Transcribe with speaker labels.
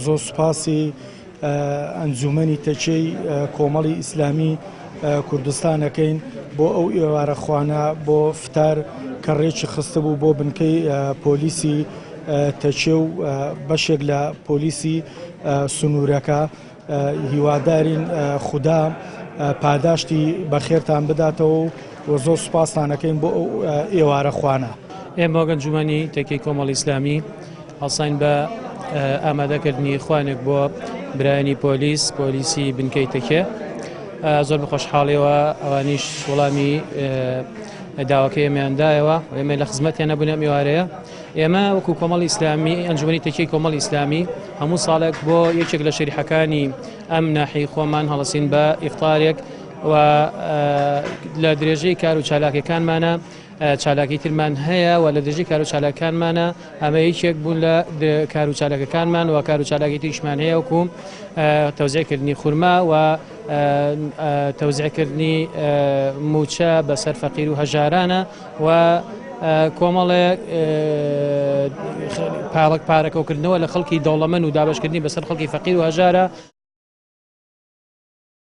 Speaker 1: زۆر سوپاسی ئەنجومەنی تەکیەی کۆمەڵی ئیسلامی کوردستان ئەکەین بۆ ئەو ئێوارەخوانە بۆ فتار کە ڕێکی خستبوو بۆ بنکەی پۆلیسی تەکیە و بەشێک لە پۆلیسی سنوورەکە. هیوادارین خودا پاداشتی بەخێرتان بداتەوە و زۆر سوپاستان ئەکەین بۆ ئەو ئێوارەخوانە.
Speaker 2: ئێمە وەک ئەنجومەنی تەکیەی کۆمەڵی ئیسلامی هەڵساین بە ئامادەکردنی خوانێک بۆ برایانی پۆلیس، پۆلیسی بنکەی تەکێ. زۆر بە خۆشحاڵیەوە ئەوانیش وەڵامی داواکەی ئێمەیان دایەوە و ئێمە لە خزمەتیان نەبوون ئەم ئێوارەیە. ئێمە وەکو کۆمەڵی ئیسلامی، ئەنجومەنی تەکیەی کۆمەڵی ئیسلامی هەموو ساڵێک بۆ یەکێک لە شەریحەکانی ئەم ناحیەی خۆمان هەڵەسین بە ئیفتارێک و لە درێژەی کار و چالاکیەکانمانە چالاکی ترمان هەیە و لە درێژەی کار و چالاکانمانە ئەمە یەکێک بوون لە کار و چالاکەکانمان و کار و چالاکی تریشمان هەیە وەکو تەوزیعکردنی خورما و تەوزیعکردنی موچە بەسەر فەقیر و هەژارانە و کۆمەڵێک پارەکەوکردنەوە لە خەڵکی دەوڵەمەند و دابشکردنی بەسەر خەڵکی فەقیر و هەژارە.